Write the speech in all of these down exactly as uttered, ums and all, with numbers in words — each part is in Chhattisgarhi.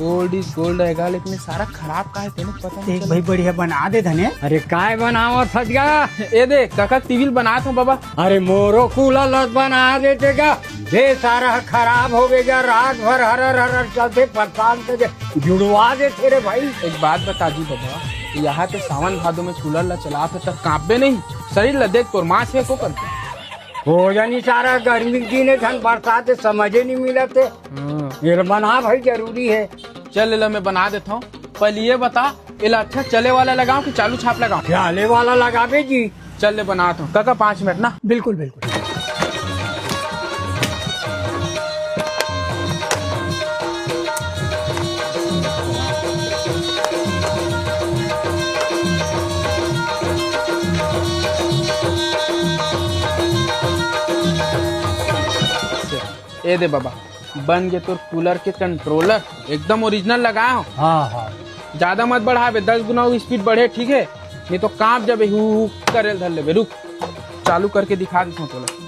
Gold is gold रहेगा, लेकिन ये सारा खराब का है, तेने पता नहीं देख चला। भाई, बढ़िया बना दे धने। अरे, काय बनावत हस गा? ए दे, कका के टीवी ल बनात हंव बाबा। अरे, मोरो कूलर ल बना देते गा। ये सारा खराब होगे गा, रात भर हरर हरर चलथे, परेशान कर दे, जुड़वा देथे रे भाई। एक बात बता दी बाबा, यहाँ तो सावन भादो में कूलर ला चलात हस, तब कांपबे नहीं? शरीर ला देख, तोर मांस हे को करके। हो जानी सारा गर्मी के दिन हे, धन बरसात हे, समझे नहीं मिलत हे। हाँ। ये बना भाई जरूरी हे। चल, एला मैं बना देता हूँ। पहले ये बता, एला अच्छा चले वाला लगाऊं कि चालू छाप लगाऊं? चले वाला लगाबे जी। चल ले, बनात हंव। कका, पाँच मिनट ना। बिल्कुल, बिल्कुल। ए दे बाबा, बन गे तोर कूलर के कंट्रोलर, एकदम ओरिजिनल लगाए हंव। हाँ, हाँ। ज्यादा मत बढ़ाबे, दस गुना वो स्पीड बढ़े, ठीक हे? नहीं तो कांप जाबे, हू, हू करे ल धर लेबे। रुक, चालू करके दिखा देथंव तोला।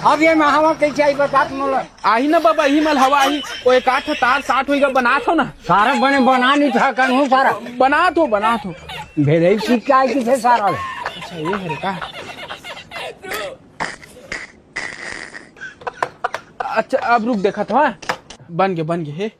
अब ये में हवा कैसे आई, बता तो मोला। आही ना बाबा, इही मेर हवा आही। ओ, एक आध तार साट होइगा, बनात हंव ना। सारा बने बना नहीं था, कन हूँ सारा। बनात हंव, बनात हंव। भेलई सीख के आई किसे सारा। अच्छा, ये है का? अच्छा, अब रुक, देखत हंव, हाँ? बन गे, बन गे हे।